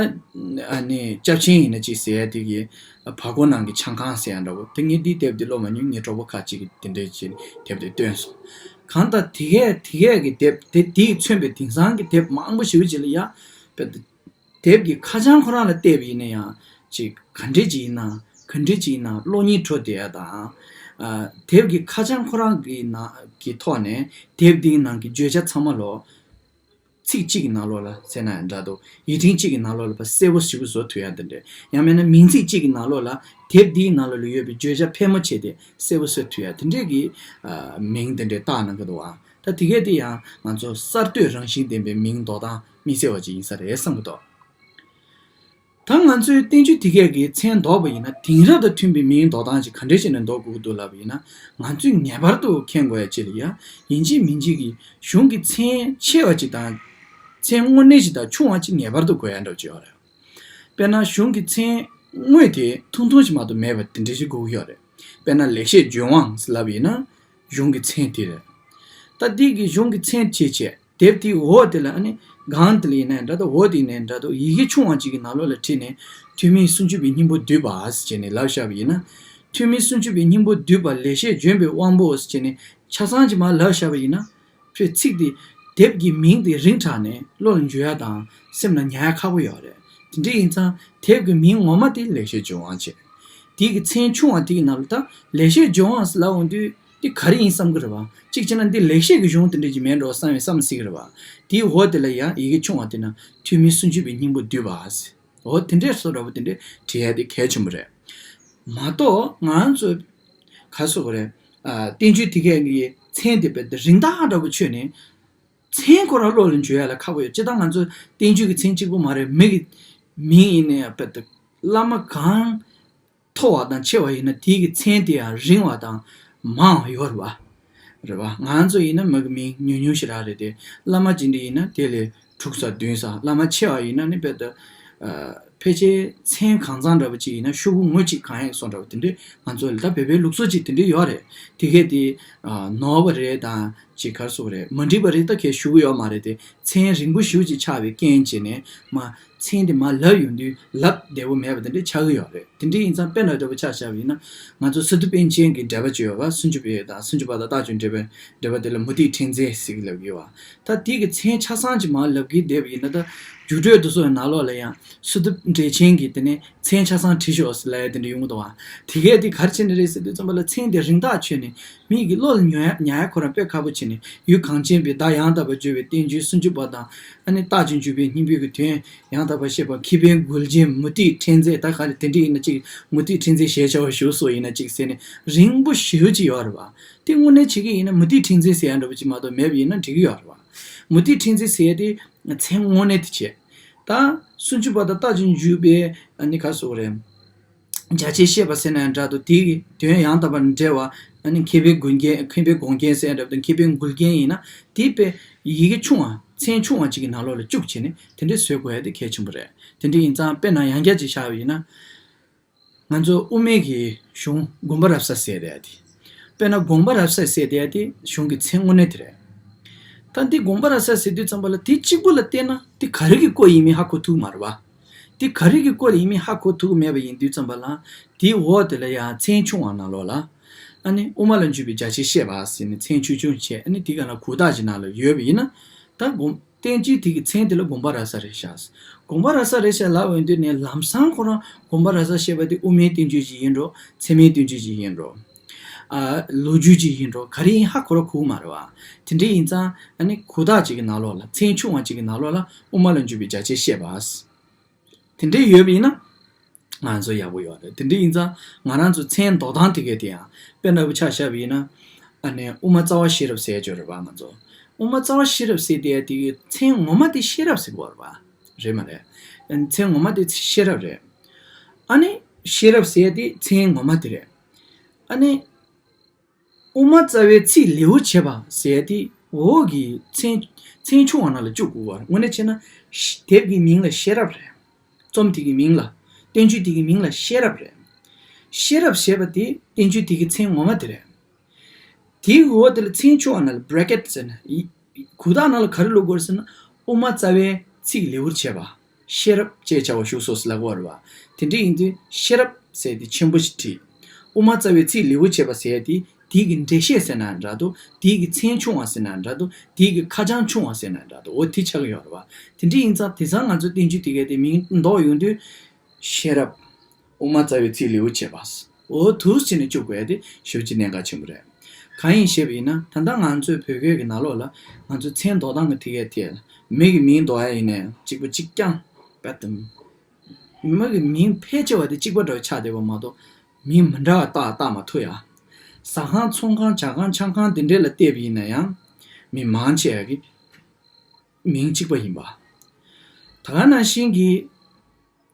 ཨ་ནི་སྐྱབས་ཆེན་ཡིན་ན་ཅིག་ཟེར་ཡ་དེ་གིས་བར་སྐོར་ནང་གི་ཆང་ཁང་ཟེར་ཡ་འདྲ་པོ། དེ་ངས་འདིའི་དེབ་འདི་ཀློག་མ་མྱོང་། ངའི་གྲོགས་པོ་ཁ་ཅིག་གིས་དེ་འདྲས་ཅིག་དེབ་དེ་བཏོན་སོང་། གང་ལྟར་དེ་གས་དེ་གས་ཀྱི་དེབ་དེ་དེས་མཚོན་པའི་དེང་སང་གི་དེབ་མང་པོ་ཞེ་པོ་ཅིག་ལ་ཡ་དཔེ་དེབ་ཀྱི་ཁ་བྱང་ཁོ་རང་ལ་བལྟས་པ་ཡིན་ན་ཡང་ཅིག་ག་འདྲས་ཅིག་ཡིན་ན་ག་འདྲས་ཅིག་ཡིན་ན་གློག་བརྙན་འཕྲོ་བསྡད་ཡ་དང་། ཨ་དེབ་ཀྱི་ཁ་བྱང་ཁོ་རང་གི་ནང་གི་ཐོག་ནས་དེབ་འདིའི་ནང་གི་བརྗོད་བྱ་ཚང་མ་ལོ། ཚིག་གཅིག་གི་ནང་ལོགས་ལ་ཟེར་ན་ཡང་འདྲ་འདུག་ཡིག་ཕྲེང་གཅིག་གི་ནང་ལོགས་ལ་ཕར་གསལ་པོ་ཞེ་པོ་བཟོ་ཐུབ་ཡ་དེ་འདྲས། ཡང་མིན་ན་མིང་ཚིག་གཅིག་གི་ནང་ལོགས་ལ་དེབ་འདིའི་ནང་ལོགས་ལ་ཡོད་པའི་བརྗོད་བྱ་ཕལ་མོ་ཆེ་དེ་གསལ་པོ་བཟོ་ཐུབ་ཡ་དེ་འདྲས་ཀྱི་ཨ་མིང་དེ་འདྲས་བཏགས་གནང་གི་འདུག་ཨ། ད་དེ་གས་དེ་ཡང་ང་ཚོ་གསར་གཏོད་རང་བཞིན་ལྡན་པའི་མིང་འདོགས་སྟངས་དམིགས་བསལ་བ་ཅིག་ཡིན་ས་རེད་བསམ་གྱི་འདུག་ད་ང་ཚོའི་བསྟན་བཅོས་དེ་གས་ཀྱི་མཚན་འདོགས་པ་ཡིན་ན་དེང་རབས་དང་མཐུན་པའི་མིང་འདོགས་སྟངས་ཅིག་ག་འདྲས་བྱས་ནས་འདོགས་དགོས་ཀྱི་འདུག་ལབ་པ་ཡིན་ན། ང་ཚོས་ངེས་པར་དུ་མཁྱེན་དགོས་ཡ་ཅིག་ལ་ཡ། ཡིན་གཅིག་མིན་གཅིག་གི་གཞུང་གི་མཚན་ཆེ་བ་ཅིག་དང་། མཚན་དངོས་གནས་ཅིག་དང་ཆུང་བ་ཅིག་ངེས་པར་དུ་དགོས་ཡ་འདྲ་ཅིག་ཡོད་རེད། དཔེར་ན་གཞུང་གི་མཚན་དངོས་དེ་ཐུང་ཐུང་ཞིག་མ་གཏོགས་མེད་པ་དེ་འདྲ་ཞིག་དགོས་ཀྱི་ཡོད་རེད། དཔེར་ན་ལེགས་བཤད་ལྗོན་དབང་ཟེར་ལབ་པ་ཡིན་ན་གཞུང་གི་མཚན་དེ་རེད། ད་འདི་གི་གཞུང་གི་མཚན་ཅེས་བྱས། དེབ་དེའི་འོག་དེ་ལ་ཨ་ནི་སྒང་དེ་ལ་ཡིན་ན་འདྲ་འདུག་འོག་དེ་ཡིན་ན་འདྲ་འདུག་ཡི་གེ་ཆུང་བ་གཅིག་གི་ནང་ལོགས་ལ་བྲིས་ནས་ཐོན་མིའི་སུམ་ཅུ་པའི་སྙིང་པོ་བསྡུས་པ་ཟེར་བྱས་ནས་ལབ་བཞག་པ་ཡིན་ན། ཐོན་མིའི་སུམ་ཅུ་པའི་སྙིང་པོ་བསྡུས་པ་ལེགས་བཤད་ལྗོན་པའི་དབང་པོ་ཟེར་བྱས་ནས་ཆ་ཚང་གཅིག་མར་ལབ་བཞག་པ་ཡིན་ན། ཁོས་ཚིག་དེ་དེབ་ཀྱི་མིང་དེ་རིང་དྲགས་ནས་བློ་ལ་འཇུ་ཡ་དང་སེམས་ལ་ཉར་ཡ་ཁག་པོ་ཡོད་རེད། དེ་འདྲ་ཡིན་ཙང་དེབ་ཀྱི་མིང་ངོ་མ་དེ་ལེགས་བཤད་ལྗོན་དབང་བྱས། དེ་གི་མཚན་ཆུང་བ་དེ་གི་ནང་ལ་ད་ལེགས་བཤད་ལྗོན་དབང་ཟེར་ལབ་འོང་དུས། འདི་ག་རེ་ཡིན་བསམ་གི་རེད་བ། གཅིག་བྱས་ན་འདི་ལེགས་བཤད་ཀྱི་གཞུང་དེ་འདྲ་ཅིག་མེད་འགྲོ་བསམ་ཡང་བསམ་སྲིད་གི་རེད་བ། དེའི་འོག་དེ་ལ་ཡང་ཡི་གེ་ཆུང་བ་དེ་ན་ཐོན་མིའི་སུམ་ཅུ་པའི་སྙིང་པོ་བསྡུས་པ་ཟེར། འོ་དེ་འདྲའི་བཟོ་འདྲ་པོ་དེ་འདྲ་བྲིས་ཡ་དེ་གལ་ཆེན་པོ་རེད། མ་གཏོགས་ང་ཚོ་ག་རེ་ཟེར་དགོས་རེད། ཨ་བསྟན་བཅོས་དེ་གས་ཀྱི་མཚན་དེ་དཔེ་དེ་རིང་ཐག་འདྲ་པོ་ཆོད་ནས། མཚན་ཁོ་རང་བློ་ལ་འཇུ་ཡ་ལ་ཁག་པོ་ཡོད། སྤྱིར་བཏང་ང་ཚོ་བསྟན་བཅོས་ཀྱི་མཚན་གཅིག་པུ་མ་རེད། མི་གི་མིང་ཡིན་ནའི་དཔེ་དེ་བླ་མ་གང་མཐོ་བ་དང་ཆེ་བ་ཡིན་ན་དེའི་གི་མཚན་དེ་ཡང་རིང་བ་དང་མང་བ་ཡོད་རེད་བ། རེད་བ། ང་ཚོ་ཡིན་ན་མི་གི་མིང་ཉུང་ཉུང་ཞིག་རང་རེད་དེ། བླ་མ་ཅིག་འདྲ་ཡིན་ན་དེ་ལས་དྲུག་ཙམ་བདུན་ཙམ། བླ་མ་ཆེ་བ་ཡིན་ན་ནི་དཔེ་ད། ཨ་ཕལ་ཆེར་མཚན་གང་ཚང་འདྲ་པོ་ཅིག་ཡིན་ན་ཤོག་བུ་ངོས་གཅིག་གང་ཡག་སོང་འདྲ་པོ་དེ་འདྲའི་ང་ཚོ་ལ་ད་བོད་པའི་ལུགས་སྲོལ་ཅིག་དེ་འདྲའི་ཡོད་རེད། དེ་གས་དེ་ཨ་ནོར་བ་རེད་དང་ཅིག་ག་རེ་ཟེར་དགོས་རེད། མ་འགྲིག་པ་རེད། ད་གས་ཞུ་གི་ཡོད་མ་རེད་དེ། མཚན་རིང་པོ་ཞེ་པོ་ཅིག་ཆགས་པའི་རྐྱེན་བྱས་ནས་མ། མཚན་དེ་མར་ལབ་ཡོང་དུས་ལབ་བདེ་པོ་མེད་པ་དེ་འདྲ་ཆགས་ཀྱི་ཡོད་རེད། དེ་འདྲ་ཡིན་ཙང་དཔེར་ན་འདྲ་པོ་ཆ་བཞག་པ་ཡིན་ན། ང་ཚོ་སི་ཏུ་པཎ་ཆེན་གྱི་འགྲེལ་པ་ཅིག་ཡོད་པ། སུམ་ཅུ་པའི་དང་སུམ་ཅུ་པ་དང་རྟགས་ཅན་འགྲེལ་པའི་འགྲེལ་པ་དེ་ལ་མུ་སྟེགས་ཕྲེང་མཛེས་ཟེར་གྱི་ལབ་ཀྱི་ཡོད་པ། ད་དེ་གི་མཚན་ཆ་ཚང་ཅིག་མར་ལབ་ཀྱི་བསྡད་པ་ཡིན་ན། ད་རྒྱུགས་སྤྲོད་དེ་ཚོའི་ནང་ལོགས་ལ་ཡང་སི་ཏུ་འགྲེལ་ཆེན་གྱི་དེ་ནས་མཚན་ཆ་ཚང་བྲིས་ཤོག་ཟེར་ལབ་ཡ་དེ་འདྲ་ཡོང་གི་འདུག་པ། དེ་གས་དེ་ག་རེ་བྱས་ནས་རེད་ཟེར་དུས་ཙམ་པ་ལ་མཚན་དེ་རིང་ཐག་ཆོད་ནས། མི་གི་བློ་ལ་ཉར་ཡ་ཉར་ཡ་ཁོ་རང་དཔེ་ཁག་པོ་བྱས་ནས། ཡུལ་གངས་ཅན་པའི་བརྡ་ཡང་དག་པར་བརྗོད་པའི་བསྟན་བཅོས་སུམ་ཅུ་པ་དང་། ཨ་ནི་རྟགས་ཅན་འཇུག་པའི་སྙིང་པོའི་གི་དོན་ཡང་དག་པར་བཤད་པ། མཁས་པའི་མགུལ་རྒྱན་མུ་སྟེགས་ཕྲེང་མཛེས། ད་ག་རེ་དེ་འདྲ་ཡིན་ན་ཅིག་མུ་སྟེགས་ཕྲེང་མཛེས་ཞེས་བྱ་བ་ཞུ་སོགས་ཡིན་ན་ཅིག་ཟེར་ནས་རིང་པོ་ཞེ་པོ་ཅིག་ཡོད་རེད་བ། དེ་དངོས་གནས་བྱེད་ཀྱི་ཡིན་ན་མུ་སྟེགས་ཕྲེང་མཛེས་ཟེར་ཡ་འདྲ་པོ་ཅིག་མ་གཏོགས་མེད་པ་ཡིན་ན་འགྲིག་གི་ཡོད་རེད་བ། མུ་སྟེགས་ཕྲེང་མཛེས་ཟེར་ཡ་དེ་མཚན་དངོས་གནས་དེ་བྱས། ད་སུམ་ཅུ་པ་དང་རྟགས་ཅན་འཇུག་པའི་ཨ་ནི་ག་རེ་ཟེར་དགོས་རེད། རྒྱ་ཆེར་བཤད་པ་ཟེར་ན་ཡང་འདྲ་འདུག་དེའི་དོན་ཡང་དག་པར་འགྲེལ་བ། ཨ་ནི་མཁས་པའི་མགུལ་རྒྱན། མཁས་པའི་དགོངས་རྒྱན་ཟེར་ཡང་འདྲ་འདུག་མཁས་པའི་མགུལ་རྒྱན་ཡིན་ན་དེ་དཔེ་ཡི་གེ་ཆུང་བ། མཚན་ཆུང་བ་ཅིག་གི་ནང་ལོགས་ལ་བཅུག་བྱས་ནས་དེ་འདྲའི་བཟོ་དགོས་ཡ་དེ་གལ་ཆེན་པོ་རེད། དེ་འདྲ་ཡིན་ཙང་དཔེར་ན་ཡང་བསྐྱར་ཅིག་བཞག་པ་ཡིན་ན། ང་ཚོ་དབུ་མའི་གི་གཞུང་དགོངས་པ་རབ་གསལ་ཟེར་བསྡད་ཡ་དེ། དཔེར་ན་དགོངས་པ་རབ་གསལ་ཟེར་བསྡད་ཡ་དེ་གཞུང་གི་མཚན་དངོས་གནས་དེ་རེད། ད་འདི་དགོངས་པ་རབ་གསལ་ཟེར་དུས་ཙམ་པ་ལ་དེ་གཅིག་པུ་ལ་བལྟས་ན་དེ་ག་རེ་གི་སྐོར་ཡིན་མིན་ཧ་གོ་ཐུབ་མ་རེད་བ། དེ་ག་རེ་གི་སྐོར་ཡིན་མིན་ཧ་གོ་ཐུབ་མེད་པ་ཡིན་དུས་ཙམ་པ་ལ། དེའི་འོག་དེ་ལ་ཡང་མཚན་ཆུང་བ་ནང་ལོགས་ལ། ཨ་ནི་དབུ་མ་ལ་འཇུག་པའི་རྒྱ་ཆེར་བཤད་པ་ཟེར་ནས་མཚན་ཆུང་ཆུང་བྱས། ཨ་ནི་དེ་ག་ལ་གུག་རྟགས་ཀྱི་ནང་ལ་ཡོད་པ་ཡིན་ན། ད་དགོངས། བསྟན་བཅོས་དེ་གི་མཚན་དེ་ལ་དགོངས་པ་རབ་གསལ་རེད་ཤག་དགོངས་པ་རབ་གསལ་རེད་ཤག་ལབ་ཡོང་དུས་ནས་ལམ་སང་ཁོ་རང་དགོངས་པ་རབ་གསལ་བཤད་པ་དེ་དབུ་མའི་བསྟན་བཅོས་ཅིག་ཡིན་འགྲོ། ཚད་མའི་བསྟན་བཅོས་ཅིག་ཡིན་འགྲོ། ཨ་ལོ་རྒྱུས་ཅིག་ཡིན་འགྲོ། ག་རེ་ཡིན་ཧ་གོ་ར་གོ་གི་མ་རེད་བ། དེ་འདྲ་ཡིན་ཙང་ཨ་ནི་གུ་དག་ཅིག་གི་ནང་ལོགས་ལ། མཚན་ཆུང་བ་ཅིག་གི་ནང་ལོགས་ལ་དབུ་མ་ལ་འཇུག་པའི་རྒྱ་ཆེར་བཤད་པ། དེ་འདྲ་ཡོད་པ་ཡིན་ན་ང་ཚོ་ཡག་པོ་ཡོད་རེད། དེ་འདྲ་ཡིན་ཙང་ང་རང་ཚོ་མཚན་འདོགས་སྟངས་དེ་གའི་དེ་ཡང་དཔེར་ན་བུ་ཆ་བཞག་པ་ཡིན་ན། ཨ་ནི་དབུ་མ་རྩ་བ་ཤེས་རབ་ཟེར་ཡ་ཅིག་ཡོད་རེད་བ། ང་ཚོ་དབུ་མ་རྩ་བ་ཤེས་རབ་ཟེར་དེ་ཡ་དེ་གི་མཚན་ངོ་མ་དེ་ཤེས་རབ་ཟེར་གི་ཡོད་རེད་བ། རེད་མ་རེད། མཚན་ངོ་མ་དེ་ཤེས་རབ་རེད། ཨ་ནི་ཤེས་རབ་ཟེར་ཡ་དེ་མཚན་ངོ་མ་དེ་རེད། ཨ་ནི། དབུ་མ་རྩ་བའི་ཚིག་ལེའུར་བྱེད་པ་ཟེར་ཏེ། འོག་གི་མཚན་མཚན་ཆུང་བ་ནང་ལ་བཅུག་དགོས་པ་རེད། དངོས་གནས་བྱས་ན་ཤ- དེབ་ཀྱི་མིང་ལ་ཤེས་རབ་རེད། རྩོམ་དེ་གི་མིང་ལ། བསྟན་བཅོས་དེ་གི་མིང་ལ་ཤེས་རབ་རེད། ཤེས་རབ་ཞེས་པ་དེ་བསྟན་བཅོས་དེ་གི་མཚན་ངོ་མ་དེ་རེད། དེའི་འོག་དེ་ལ་མཚན་ཆུང་བ་ནང་ལ་bracket ཟེར་ན་ཡི- གུ་དག་ནང་ལ་ག་རེ་བླུག་དགོས་ཟེར་ན། དབུ་མ་རྩ་བའི་ཚིག་ལེའུར་བྱེད་པ། ཤེས་རབ་ཅེས་བྱ་བ་བཞུགས་སོ་ཟེར་ལབ་ཀྱི་ཡོད་རེད་བ། དེ་འདྲ་ཡིན་དུས་ཤེས་རབ་ཟེར་དེ་ཆེན་པོ་ཞིག་བྲིས། དབུ་མ་རྩ་བའི་ཚིག་ལེའུར་བྱེད་པ་ཟེར་དེ་དེའི་གི་འགྲེལ་བཤད་ཟེར་ན་འདྲ་འདུག་དེའི་གི་མཚན་ཆུང་བ་ཟེར་ན་འདྲ་འདུག་དེའི་གི་ཁ་བྱང་ཆུང་བ་ཟེར་ན་འདྲ་འདུག་འོ་དེ་ཆགས་ཀྱི་ཡོད་རེད་བ། དེ་འདྲ་ཡིན་ཙང་དེང་སང་ང་ཚོ་བསྟན་བཅོས་དེ་གའི་དེ་མིང་འདོགས་ཡོང་དུས་ཤེས་རབ། དབུ་མ་རྩ་བའི་ཚིག་ལེའུར་བྱེད་པ། འོ་འདུག་སེ་བྱས་ནས་བཅུག་དགོས་ཡ་དེ་ཞེ་པོ་ཅིག་གནད་འགག་ཆེན་པོ་རེད། གང་ཡིན་ཞེས་པ་ཡིན་ན། ད་ལྟ་ང་ཚོའི་བོད་སྐད་ཀྱི་ནང་ལོགས་ལ་ང་ཚོའི་མཚན་འདོགས་སྟངས་ཀྱི་ཐད་ཀའི་ཐད་ལ། མི་གི་མིང་འདོགས་ཡ་ཡིན་ནའི་གཅིག་པ་གཅིག་རྐྱང་པད་དམ། མི་གི་མིང་ཕལ་ཆེ་བ་དེ་གཅིག་པ་འདྲ་བ་ཆགས་བསྡད་པ་མ་གཏོགས། མིང་མི་འདྲ་བ་བཏགས་བཏགས་མ་ཐུབ་ཡ། ཟ་ཁང་ཚོང་ཁང་ཇ་ཁང་ཆང་ཁང་དེ་འདྲ་ལ་བལྟས་པ་ཡིན་ན་ཡང་། མི་མང་ཆེ་བ་གི་མིང་གཅིག་པ་ཡིན་པ། ད་ག་ནང་བཞིན་གྱི།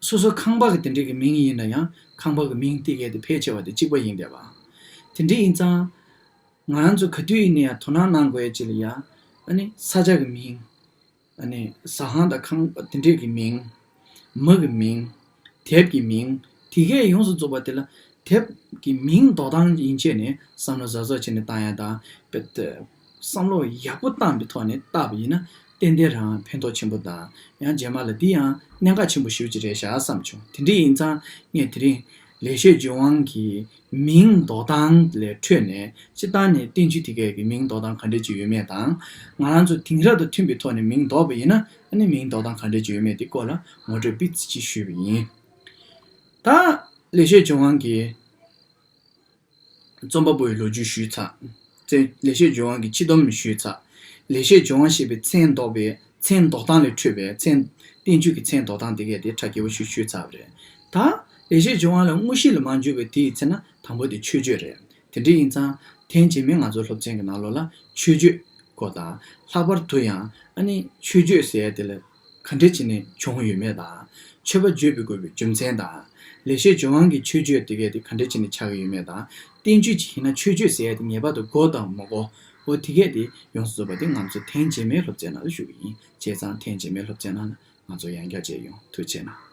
སོ་སོ་ཁང་པ་གི་དེ་འདྲ་གི་མིང་ཡིན་ན་ཡང་། ཁང་པ་གི་མིང་དེ་གའི་དེ་ཕལ་ཆེ་བ་དེ་གཅིག་པ་ཡིན་བསྡད་པ། དེ་འདྲ་ཡིན་ཙང་། ང་རང་ཚོ་ག་དུས་ཡིན་ན་ཡང་དོ་སྣང་གནང་དགོས་ཡ་ཅིག་ལ་ཡ། ཨ་ནི་ས་ཆ་གི་མིང་། ཨ་ནི་ཟ་ཁང་དང་ཁང་པ་དེ་འདྲ་གི་མིང་། མི་གི་མིང་། དེབ་ཀྱི་མིང་། དེ་གས་ཡོངས་སུ་རྫོགས་པ་དེ་ལ་དེབ་ཀྱི་མིང་འདོགས་སྟངས་ཡན་ཆད་ནས་བསམ་བློ་གཟབ་གཟབ་བྱས་ནས་བཏང་ཡ་དང་། དཔེ་དེ་བསམ་བློ་ཡག་པོ་བཏང་པའི་ཐོག་ནས་བཏགས་པ་ཡིན་ན་ཏན་ཏན་རང་ཕན་ཐོགས་ཆེན་པོ་དང་། ཡང་རྗེས་མ་ལ་འདི་ཡང་གནད་འགག་ཆེན་པོ་ཞེ་པོ་ཅིག་རེད་ཤག་བསམ་བྱུང་། དེ་འདྲ་ཡིན་ཙང་ངས་དེ་རིང་ལེགས་བཤད་ལྗོན་དབང་གི་མིང་འདོགས་སྟངས་ལས་འཕྲོས་ནས། སྤྱིར་བཏང་ནས་བསྟན་བཅོས་དེ་གའི་གི་མིང་འདོགས་སྟངས་ག་འདྲ་ཅིག་ཡོད་མེད་དང་། ང་རང་ཚོ་དེང་རབས་དང་མཐུན་པའི་ཐོག་ནས་མིང་འདོགས་པ་ཡིན་ན། ཨ་ནི་མིང་འདོགས་སྟངས་ག་འདྲ་ཅིག་ཡོད་མེད་དེ་སྐོར་ལ་ངོ་སྤྲོད་ཏོག་ཙམ་ཅིག་ཞུས་པ་ཡིན། ད་ལེགས་བཤད་ལྗོན་དབང་གི་རྩོམ་པ་པོའི་ལོ་རྒྱུས་ཞུས་ཚར། ལེགས་བཤད་ལྗོན་དབང་གི་སྤྱི་སྡོམ་ཞུས་ཚར། ལེགས་བཤད་ལྗོན་དབང་ཞེས་པའི་མཚན་འདོགས་པའི་མཚན་འདོགས་སྟངས་ལས་འཕྲོས་པའི་མཚན། བསྟན་བཅོས་ཀྱི་མཚན་འདོགས་སྟངས་དེ་གས་དེ་ཁ་གསལ་པོ་ཞིག་ཞུས་ཚར་བ་རེད། ད་ལེགས་བཤད་ལྗོན་དབང་ལ་དངོས་གཞི་ལ་མ་འཇུག་པའི་དེའི་ཚེ་ན་དང་པོ་དེ་མཆོད་བརྗོད་རེད། དེ་འདྲ་ཡིན་ཙང་ཐེངས་རྗེས་མའི་ང་ཚོ་སློབ་ཚན་གྱི་ནང་ལོགས་ལ་མཆོད་བརྗོད་སྐོར་དང་། ལྷག་པར་དུ་ཡང་ཨ་ནི་མཆོད་བརྗོད་ཟེར་ཡ་དེ་ལ་ག་འདྲ་བྱས་ནས་བྱུང་ཡོད་མེད་དང་། མཆོད་པ་བརྗོད་པའི་དགོས་པའི་རྒྱུ་མཚན་དང་། ལེགས་བཤད་ལྗོན་དབང་གི་མཆོད་བརྗོད་དེ་གས་དེ་ག་འདྲ་བྱས་ནས་ཆགས་ཀྱི་ཡོད་མེད་དང་། བསྟན་བཅོས་ཅིག་ཡིན་ན་མཆོད་བརྗོད་ཟེར་ཡ་དེ་ངེས་པར་དུ་དགོས་དང་མི་དགོས། འོ་དེ་གས་དེ་ཡོངས་སུ་རྫོགས་པ་དེ་ང་ཚོ་ཐེངས་རྗེས་མའི་སློབ་ཚན་ནང་ལ་ཞུ་གི་ཡིན། བྱས་ཙང་ཐེངས་རྗེས་མའི་སློབ་ཚན་ནང་ལ་ང་ཚོ་ཡང་བསྐྱར་མཇལ་ཡོང་། ཐུགས་རྗེ་གནང་།